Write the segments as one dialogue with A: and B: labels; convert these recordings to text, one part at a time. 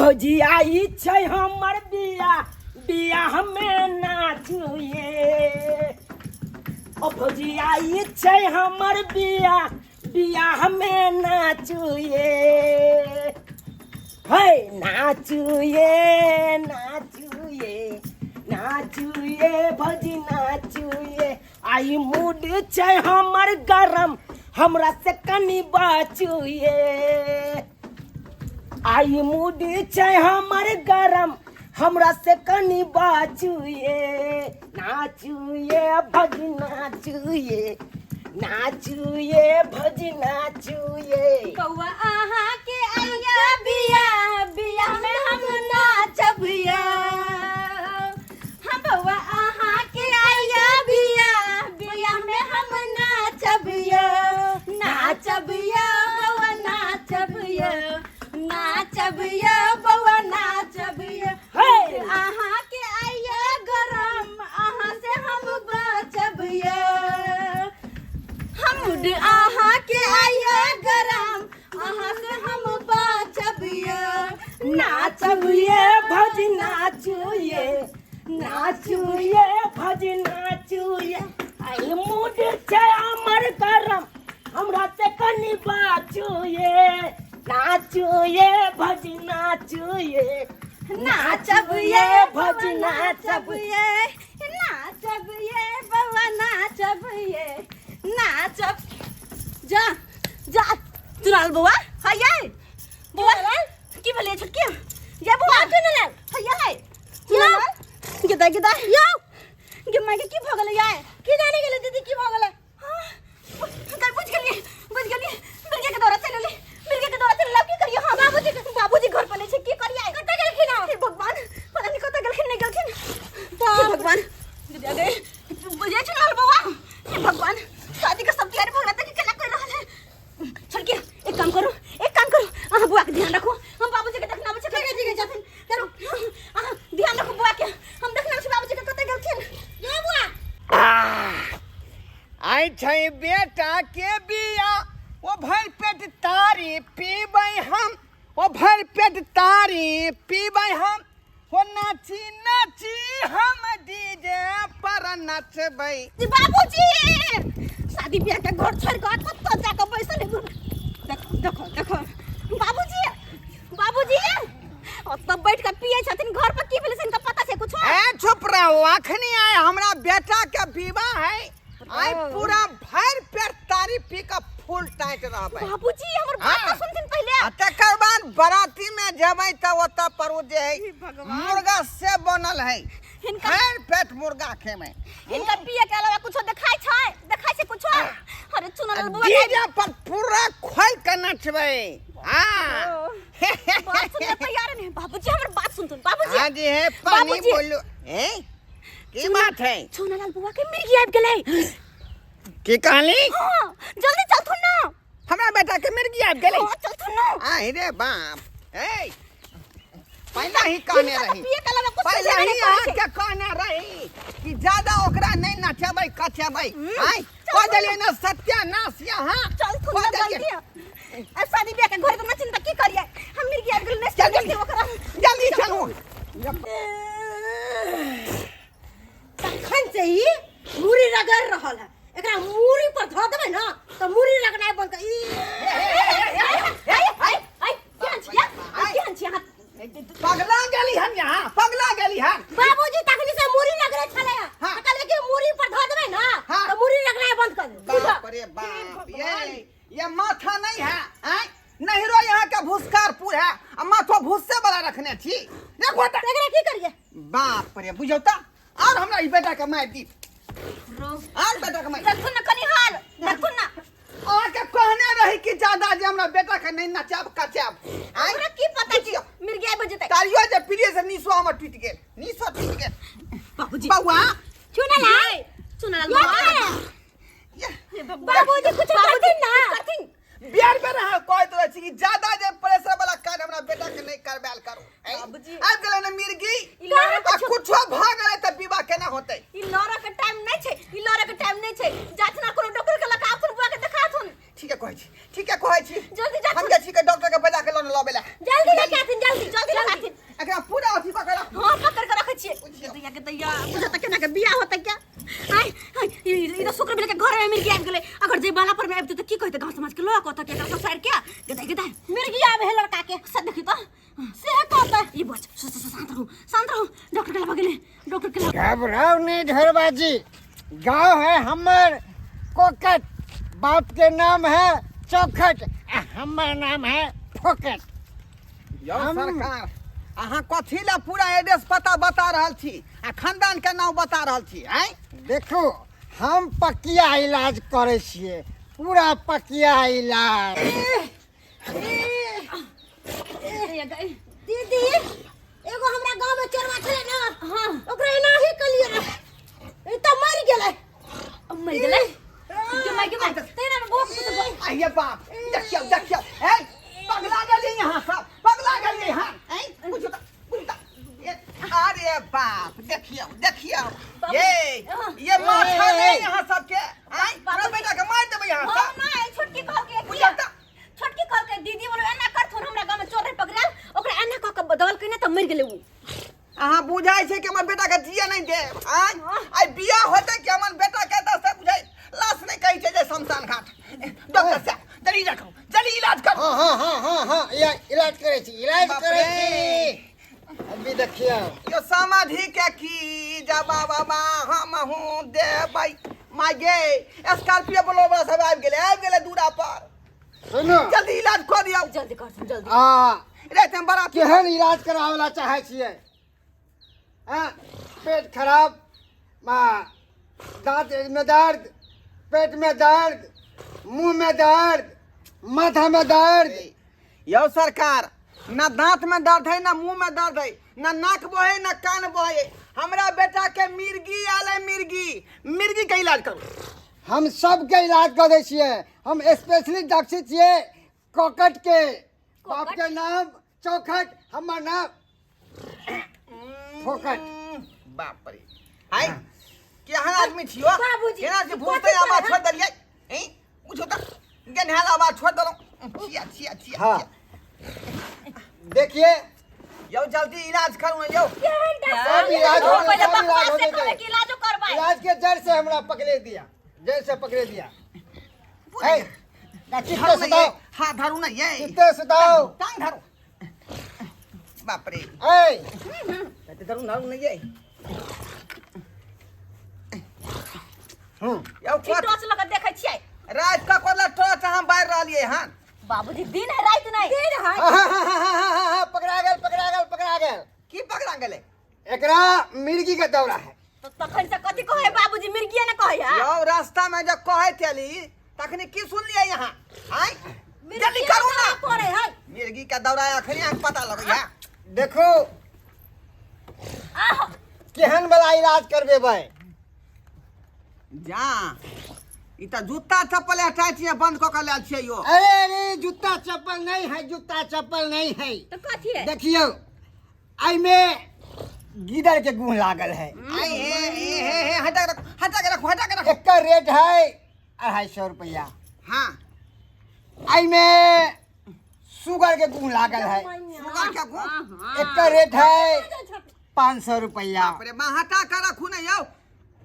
A: भौजी आई छै हमर बिया बिया हमे नाचू ये ओ भौजी आई छै हमर बिया बिया हमे नाचू ये हे नाचू ये नाचू ये नाचू ये भौजी नाचू ये आई मूड छै हमर गरम हमरा से कनी बाचू ये आई मूड छै हमर गरम हमरा से कनी बाचू ये नाचू ये भज नाचू ये नाचू ये भज नाचू ये
B: बौआ अहाँ के आइया बिया बिया में हम नाचब या हम बौआ अहाँ के आइया बिया बिया में हम नाचब या नाचब या बौआ नाचब या नाचब या बौआ नाचब या
A: हे!
B: अहाँ के आइया गरम अहाँ से हम बचब या हम अहाँ के आइया गरम अहाँ से हम बचब या
A: नाचब ये भज नाचू ये नाचू ये भज नाचू ये आई मूड छै हमर गरम हमरा से कनी बाचू ये नाचू ये भज नाचू ये
B: नाचब ये
A: भज नाचब
B: ये नाचब ये बउआ नाचब ये नाचब जा जा चुनाल बउआ हाय ये बउआ की भेलै छोटकी ये बउआ चुनाल हाय हाय चुनाल गेदा गेदा यो गे माय के की भ गेलै ये की जाने गेलै दीदी की भ गेलै हाँ बुझ गेलियै बुझ गेलियै मिर्गे के दौरा चलि एलै मिर्गे के दौरा चलि एलै की करियै हम बाबूजी बाबूजी घर पर नहि छै की करियै कतऽ गेलखिन हे भगवान पता नहि कतऽ गेलखिन नहि गेलखिन हे भगवान दीदी गे बुझै छै ने बौआ हे भगवान शादी के सब तैयारी भऽ गेलै तऽ केना कर रहल है छोड़के एक काम करू एक काम करू अहाँ बुआ के ध्यान रखू हम बाबूजी के देखना आबै छै ठीक है ठीक है जाथिन करू अहाँ ध्यान रखू बुआ के हम देखना आबै छै बाबूजी के कतऽ गेलखिन ये बुआ
C: आइ छै बेटा के बिया ओ भरि पेट तारी पीबै हम ओ भरि पेट तारी पीबै हम ओ नाची नाची हम डीजे पर नचबै
B: जी बाबूजी शादी ब्याह के घर छोड़ के कतऽ जाके बैसल है देखो देखो देखो बाबूजी बाबूजी ओतऽ बैठ के पिए छथिन घर पर की भेलै से इनका पता छै कुछो
C: ए चुप रहो अखनी आए हमरा बेटा के विवाह है आइ पूरा भरि पेट तारी पी के फुल टाइट रहबै
B: बाबूजी हमर बात
C: हाँ।
B: तऽ सुनथिन पहिले
C: आ तकर बाद बराती में जेबै तऽ ओतऽ पर ओ जे है मुर्गा से बनल है
B: हिनका
C: भरि पेट मुर्गा खेबै
B: हिनका पिए के अलावा कुछो देखाइ छै देखाइ छै कुछो अरे चुनल बुआ
C: डीजे पर पूरा खोल के नचबै हाँ
B: बात सुनने तैयार नहीं बाबूजी हमर बात सुनथुन बाबूजी
C: हाँ जी है पानी
B: बाबूजी।
C: बोलो हैं की बात है
B: चुनलाल बुआ के मिर्गी आबि गेलै
C: की कहली
B: हाँ जल्दी चलथुन ना
C: हमरा बेटा के मिर्गी आबि गेलै
B: हाँ चलथुन ना
C: आहि रे बाप ए पहले ही कहने
B: हिनका तऽ
C: रही
B: पिए के अलावा कुछ
C: पहले
B: सुझेबे
C: ही
B: नहि करै
C: अहाँ
B: छै।
C: के कहने रही कि ज्यादा ओकरा नहीं नचेबै कचेबै आइ कह देलियै ना सत्यानाश यहाँ
B: चलथुन
C: कह
B: ना
C: देलियै।
B: जल्दी अब शादी ब्याह के घर तो नचिन तऽ की करियै हम मिर्गी आबि गेलै
C: चल
B: नहि
C: जल्दी
B: ओकरा
C: जल्दी चलू
D: तखन से ही मूड़ी रगड़ रहल है एकरा मूड़ी पर धऽ देबै ना तऽ मूड़ी रगड़नाइ बंद कर ई
B: केहन छियै केहन छियै अहाँ
C: पगला गेली हन यहाँ पगला गेली हन
D: बाबूजी तखनी से मूड़ी रगड़े छलै
C: हाँ।
D: तऽ कहलियै कि मूड़ी पर धऽ देबै ना
C: हाँ।
D: तऽ मूड़ी रगड़नाइ बंद कर देबै
C: बाप रे बाप ये माथा नहीं है आँय नहिरो यहाँ के भूसकारपुर है आ माथो भूसे वाला रखने छी देखो त
D: एकरा की करियै
C: बाप रे बुझौ त और हमरा ई बेटा के मारि दी और बेटा के मारि
B: देखथुन ना कनि हाल देखथुन ना
C: अहाँ के कहने रही कि ज्यादा जे हमरा बेटा के नहीं नचाब कचाब आँय?
B: हमरा की पता कि मिर्गी आबि जेतै
C: तारियो जे पीलिए से निसो हमर टूटि गेल निसो टूटि गेल
B: बाबूजी
C: बौआ
B: चुनलाल चुनलाल बौआ
D: बाबूजी कुछ करथिन ना
B: करथिन
C: बेर बेर अहाँ कहैत रहै छी कि ज्यादा जे प्रेशर वाला काज हमरा बेटा के नहीं करबायल करू ऐं?
B: बाबूजी।
C: आबि गेलै ने मिर्गी
B: ई लड़े
C: आ कुछो भऽ गेलै तऽ विवाह केना होतै
B: ई लड़े के टाइम नहीं छै ई लड़े के टाइम नहीं छै जाथुन आ कोनो डॉक्टर के लगा आथुन बुआ के देखाथुन
C: ठीके कहै छी ठीके कहै छी
B: जल्दी जाथुन।
C: हम जाइ छी के डॉक्टर के बजा के लऽ लबै लए
D: जल्दी लेके आथिन जल्दी
B: जल्दी लगाथिन। से कहता ई बच, शांत रहू, शांत रहू। डॉक्टर के लगा गेलै, डॉक्टर के लगा।
E: घबराओ नहीं ढोरबाजी, गांव है हमर कोकट, बाप के नाम है चौखट, आ हमर नाम है फोकट।
C: यौ सरकार, अहाँ कथी लए पूरा एड्रेस पता बता रहल छी आ खानदान के नाम बता रहल छी? आँय
E: देखू, हम पकिया इलाज करै छियै, पूरा पकिया इलाज।
D: दीदी, एगो हमरा गांव में चोरवा छलै ना, हां, ओकरा एना ही कलिए रहे, ई त मर गेलै।
B: मर गेलै? के माय, के माय, तेरा में बहुत कुछ।
C: आइए बाप, देखियौ देखियौ, ए पगला गेलियै यहाँ सब, पगला गेलियै यहाँ। ऐ बुझू त, बुझू त, अरे बाप, देखियौ देखियौ, ये माथा नहीं यहाँ सबके। आइ हमरा बेटा के मार देबै यहाँ
B: हम
C: सब।
B: ना छोटकी कहल के,
C: बुझियौ त।
B: छोटकी कहल के दीदी बोलो एना करथुन, हमरा गांव में चोर रहे पकड़ायल, ओकरा एना कह के बदल के ने त मर गेलै उ।
C: अहाँ बुझाइ छै कि हमर बेटा के जिए नहीं देब? आइ आइ बियाह होतै कि हमर बेटा के तऽ से बुझाइ लाश नहीं कहै छै जे शमशान घाट। डॉक्टर साहब, जल्दी रखू, जल्दी इलाज करू।
E: हाँ हाँ हाँ हाँ हाँ, इलाज करै छी, इलाज
C: बाप
E: करै
C: रे।
E: छी। अभी देखियौ
C: यो समाधि के की जबा बाबा हम हूँ देबै माय गे। स्कॉर्पियो बोलोरो सब आबि गेलै, आबि गेलै दूरा पर।
E: सुनू,
C: जल्दी इलाज कऽ दियौ।
B: जल्दी कर, जल्दी।
E: आ
C: रे तुम बड़ा
E: केहन इलाज करावेला चाहै छियै? हाँ, पेट खराब, दांत में दर्द, पेट में दर्द, मुंह में दर्द, माथा में दर्द?
C: यौ सरकार, ना दांत में दर्द है, ना मुंह में दर्द है, ना नाक बहे, ना कान बहे। हमरा बेटा के मिर्गी आयल है, मिर्गी, मिर्गी के इलाज करू।
E: हम सबके इलाज कर दै छियै, हम स्पेशलिस्ट डॉक्टर छियै कोकट के। बाप के नाम चौखट, हमर नाम फोकट।
C: बाप रे, हाय केहन आदमी छियो?
D: बाबूजी,
C: केना से
D: ई
C: भूत
D: कथी
C: आवाज
D: कहै?
C: छोड़ देलियै? हैं बुझो त गेन्हाल आवाज छोड़ देलौं। छिया छिया छिया।
E: हाँ।
C: छिया।
E: देखिए
C: यौ जल्दी इलाज करू यौ।
E: सब इलाज हो,
B: पहिले
E: सब इलाज
B: बकवास
E: हो
B: से
E: जेतै।
B: कहबै कि इलाजो करबै?
E: इलाज के जड़ से हमरा पकड़े दिया, जड़ से पकड़े दिया। ए, ना चित्ते
C: धरू ना
E: सुताओ।
C: ये, हाँ धरू ना ये।
E: चित्ते सुताओ।
C: टांग धरू। बाप रे।
E: ए
C: धरू, धरू ना ये। यौ
B: ठीक।
C: कत
B: टॉर्च लगा देखै छियै।
C: रात का कोला टॉर्च हम बाहर रहलियै हन?
B: बाबूजी, दिन है, रात नहीं।
D: दिन है।
E: हाँ हाँ हाँ हाँ हाँ हाँ, पकड़ा गेल, पकड़ा गेल, पकड़ा गेल।
C: की पकड़ा गेलै?
E: एकरा मिर्गी के दौरा है।
B: तो तखन से कथी कहै बाबूजी? मिर्गिया ने कहै है?
C: यौ रास्ता में जब कहैत एली तखनी की सुनलियै यहाँ? आय जल्दी करू ना।
D: पड़े है
C: मिर्गी के दौरा अखनी अहाँके पता लगैया।
E: देखू
B: आहो।
E: केहन वाला इलाज करबेबै।
C: जा, ई तऽ जूता चप्पल हटाइ छियै, बंद कऽ के लायल छियै यौ।
E: अरे अरे, जूता चप्पल नहीं है, जूता चप्पल नहीं है।
B: तो कथी है?
E: देखियौ, एहिमे गीदड़ के गुह लागल है।
C: आय हे हे हे हे, हटा के रखू, हटा के रखू, हटा के रखू।
E: एकर रेट है 250 रुपया।
C: हाँ।
E: एहिमे सुगर के गुह लागल है।
C: सुगर के गुह।
E: एकर रेट है 500 रुपया।
C: बाप रे बा, हटा के रखू ने यौ।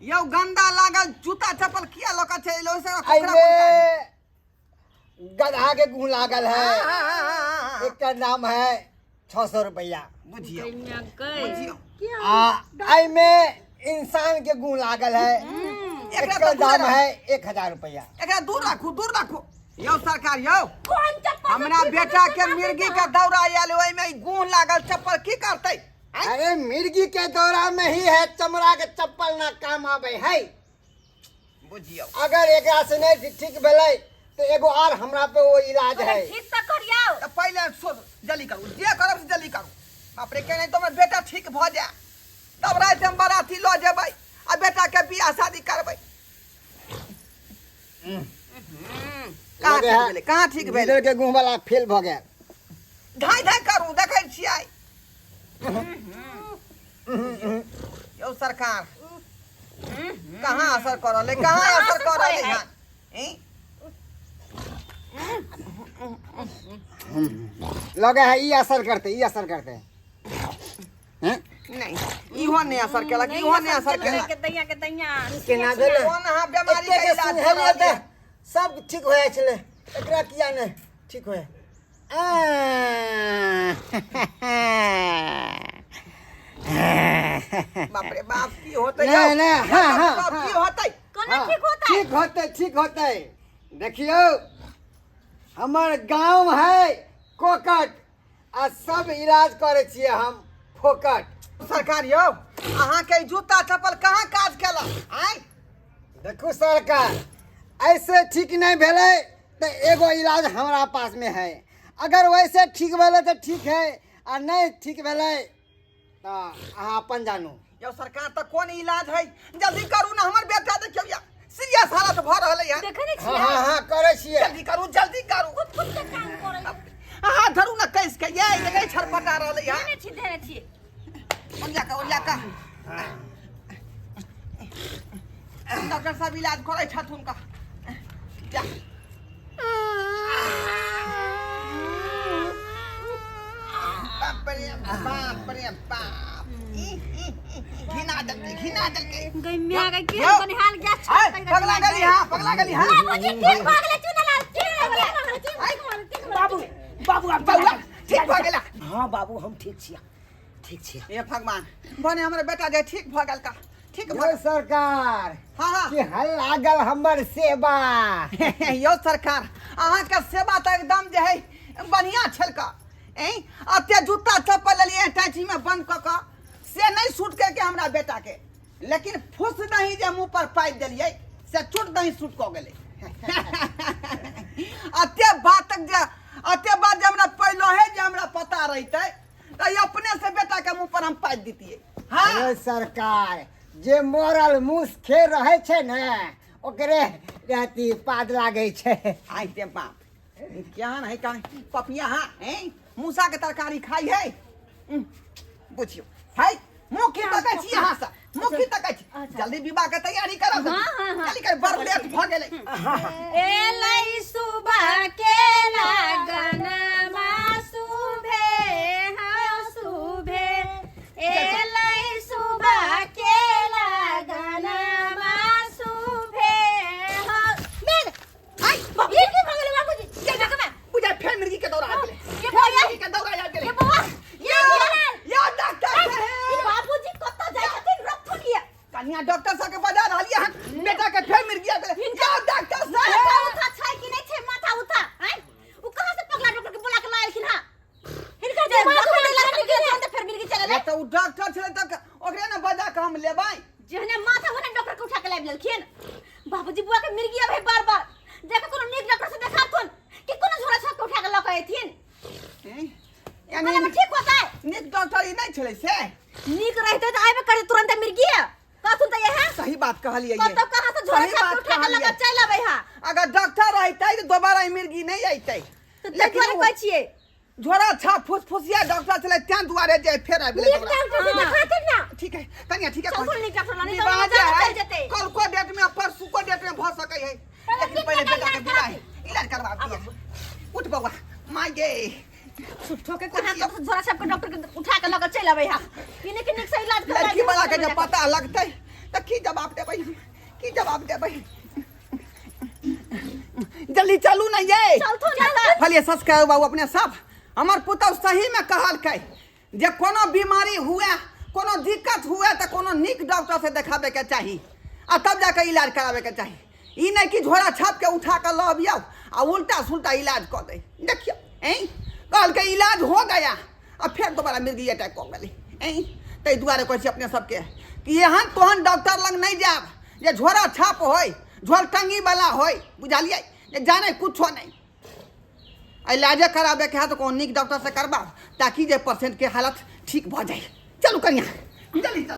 C: यौ गंदा लागल जूता चप्पल किया लऽ के चलि एलौ? से
E: एहिमे गधा के गुह लागल है।
C: है।
E: एकर नाम है 600 रुपया।
C: बुझियौ बुझियौ।
E: आ एहिमे इंसान के गुह लागल है।
C: एकरा
E: एकर
C: तऽ
E: दाम
C: दूर
E: है 1000 रुपया।
C: एकरा दूर राखू, दूर राखू। यौ सरकार यौ,
B: कोन चप्पल?
C: हमरा बेटा के मिर्गी के दौरा आयल, ओहिमे ई गुह लागल चप्पल की करतै? आँय?
E: अरे मिर्गी के दौरा में ही है चमड़ा के चप्पल ना काम आवे है।
C: बुझियौ।
E: अगर एकरा से नहीं ठीक भेलै तो एगो आर हमरा पे वो इलाज है।
B: ठीक तऽ करियौ।
C: तऽ पहिले सोच, जल्दी करू, जे करब से जल्दी करू। बाप रे, के नहीं तो हमर बेटा ठीक भऽ जाए तब राति हम बराती लऽ जेबै आ बेटा के बियाह शादी करबै। कहाँ
E: लगे
C: ठीक
E: है
C: भेलै? कहाँ ठीक भेलै?
E: गीदड़ के गुह वाला फेल भऽ गेल।
C: धाइ धाइ करू, देखै छियै यौ सरकार, कहाँ असर कऽ रहलै? कहाँ असर कऽ रहलै हन? ई?
E: लगे है ई असर करते, ई असर करते हैं।
C: नहीं, इहो नहि असर केलक, इहो नहि असर केलक।
B: के दैया, के दैया।
E: केना भेलै?
C: कोन अहाँ बेमारी के
E: एतेक
C: इलाज कऽ
E: सुनलियै
C: रहलियै?
E: तऽ सब ठीक हो जाइ छलै, एकरा किया नहि ठीक होय?
C: बाप रे बाप की होतै
E: नहीं,
C: यौ?
E: नहीं, हाँ, हाँ,
C: बाप,
E: हाँ।
C: की होतै
B: कोना
E: हाँ,
B: ठीक होतै
E: ठीक होतै ठीक होतै देखियौ हमर गाँव है कोकट आ सब इलाज करै छियै हम फोकट।
C: सरकार यौ, अहाँके ई जूता चप्पल कहाँ काज केलक आँय?
E: देखू सरकार, ऐसे ठीक नहीं भेलै तऽ एगो इलाज हमरा पासमे है। अगर वैसे ठीक भेलै तऽ ठीक है आ नहीं ठीक भेलै तऽ अहाँ अपन जानू।
C: यौ सरकार, तऽ कोन इलाज है? जल्दी करू ना, हमर बेटा देखियौ या सीरियस हालत भऽ रहल है।
B: देखै नै
E: हाँ
B: छियै?
E: हाँ हाँ, करै छियै।
C: जल्दी करू, जल्दी करू।
B: खुद के काम करै।
C: अहाँ धरू ना कैस के, ये देखै छरपटा रहल है।
B: देने छी, देने छी।
C: ओरिया का, ओरिया का। डॉक्टर साहब इलाज करै छथि हुनका। जा। बाप रे बाप रे बाप, ई, ई, ई, घिना देलकै, घिना देलकै।
B: गई म्या गई के
C: यौ।
B: बनिहाल गैस।
C: आय, पगला गेली। हाँ, पगला गेली। हाँ।
B: बाबूजी ठीक भऽ गेलै, चुनलाल ठीक भऽ गेलै, ठीक भऽ गेलै, ठीक भऽ गेलै।
A: बाबू, बाबू, आब
C: बौआ ठीक भऽ गेला?
A: हाँ बाबू, हम ठीक छियै, ठीक छियै।
C: हे भगवान, भने हमर बेटा जे ठीक भऽ गेल का, ठीक भऽ
E: यौ सरकार।
C: हाँ हाँ।
E: की हल लागल हमर सेवा?
C: यौ सरकार, अहाँके सेवा तऽ एकदम जे है बढ़िआँ छलका। ऐं अते जूता चप्पल लेलियै अटैचीमे बंद कऽ कऽ, से नहि सूट के हमरा बेटाके, लेकिन फुस दही जे मुँह पर पाइप देलियै से चोट दही सूट कऽ गेलै। अते बातक जे अते बात जे हमरा पहिलहे जे हमरा पता रहितै तऽ ई अपने से बेटाके मुँह पर हम पाइप दितियै। हाँ।
E: अरे सरकार, जे मरल मूस खे रहै छै ने, ओकरे अथी पाद लागै छै।
C: आइ ते बाप, केहन है कहाँ पपिया? हाँ, हैं मूसा के तरकारी खाई है। बुझियो है, मुँह की तकै छी अहाँ सब, मुँह की तकै छी? जल्दी विवाह के तैयारी करब।
B: हाँ, हाँ, हाँ।
C: जल्दी कर, बड़ लेट भऽ गेलै।
B: एलै सुबह के लगनमा सुभे, हाँ सुभे, एलै सुबह के लगनमा सुभे, हाँ मेघ। आई बाबू, ये की भऽ गेलै बाबूजी?
C: चल जा, बुझा फेर मिर्गी के दौरा आबि गेलै।
B: ये
C: फेर
B: बौआ।
C: मिर्गी के दौरा आबि गेलै।
B: ये बौआ, ये
C: यो डॉक्टर
B: ई
C: साहेब।
B: बाबूजी कतऽ जाइ छथिन? रखथुन ये।
C: कनिया, डॉक्टर साहब के बजा रहलियै हन, बेटा के फेर मिर्गी आबि गेलै। यो डॉक्टर
B: माथा
C: साहेब।
B: उठा छै कि नहि छै? माथा उठा। आँय, उ कहाँ से पगला डॉक्टर के बुला के लाएलखिन हँ? हिनकर दिमाग में लागल गेल तऽ फेर मिर्गी चलि
C: ए तऽ उ डॉक्टर छलै तऽ ओकरे ने बजा के हम लेबै।
B: जेहने माथा ओहने डॉक्टर के उठा के लाबि लेलखिन। बाबूजी, बुआ के मिर्गी आबै बार बार, जाके कोनो नीक डॉक्टर से देखाथुन कि कोनो झोरा छाप के उठा के लऽ के अयथिन।
C: हैं?
B: यानी
C: यानी
B: ठीक होतै?
C: नीक डॉक्टर ई नहि छलै से?
B: नीक रहितै तऽ आबे करतै तुरंत मिर्गी। कहथुन तऽ इहे
C: सही बात कहलियै ये।
B: कतौ कहाँ से झोरा
C: सही
B: छाप के
C: बात
B: उठा के लऽ के
C: कहलियै।
B: चलि अबै हा।
C: अगर डॉक्टर रहितै तऽ दोबारा ई मिर्गी नहि अयतै।
B: तऽ ताहि
C: लेकिन
B: दुआरे
C: ओ
B: कहै छियै।
C: झोरा छाप फुसफुसिया डॉक्टर छलै, तें दुआरे जे फेर आबि गेलै
D: नीक
C: दोबारा।
D: डॉक्टर से देखाथिन ना।
C: ठीक है कनिया, ठीक है।
B: चल,
C: कहै
B: नीक डॉक्टर लग, नहि तऽ
C: विवाह
B: ओहिमे
C: जे
B: जान
C: है
B: चलि जेतै।
C: कल को डेट में, परसू को डेट में भऽ सकै है, लेकिन
B: नीक
C: पहिले
B: डॉक्टर
C: बेटा के
B: इलाज
C: विवाह इलाज करवा दिया। उठ बौआ, माय गे।
B: झूठो के कहाँ कतौ झोरा छाप के डॉक्टर के उठा के लऽ के चलि अबै हा। ई नहि कि नीक से इलाज करवा।
C: लड़की वाला के जब पता लगतै तऽ की जवाब देबै हम? की जवाब देबै? जल्दी चलू ना ये।
B: चलथुन ना तऽ।
C: फलिए सब्सक्राइब बाबू अपने सब। हमर पुतहु सही में कहलकै जे कोनो बीमारी हुए, कोनो दिक्कत हुए तऽ कोनो नीक डॉक्टर से देखाबे के चाही आ तब जाके इलाज कराबे के चाही। ई नहि कि झोरा छाप के उठा के लऽ अबियौ आ उल्टा सुल्टा इलाज कऽ दै। देखियौ, ऐं कहलकै इलाज हो गया आ फेर दोबारा मिर्गी अटैक कऽ गेलै। ऐं ताहि दुआरे कहै छी अपने सबके कि एहन तोहन डॉक्टर लग नहि जायब जे झोरा छाप होय, झोर टंगी वाला होय, बुझलियै, जे जाने कुछो नहि। आ इलाजे कराबेके है तऽ कोनो नीक डॉक्टर से करबाउ ताकि जे पेशेंट के हालत ठीक भऽ जाय। चलू कनिया, जल्दी चलू।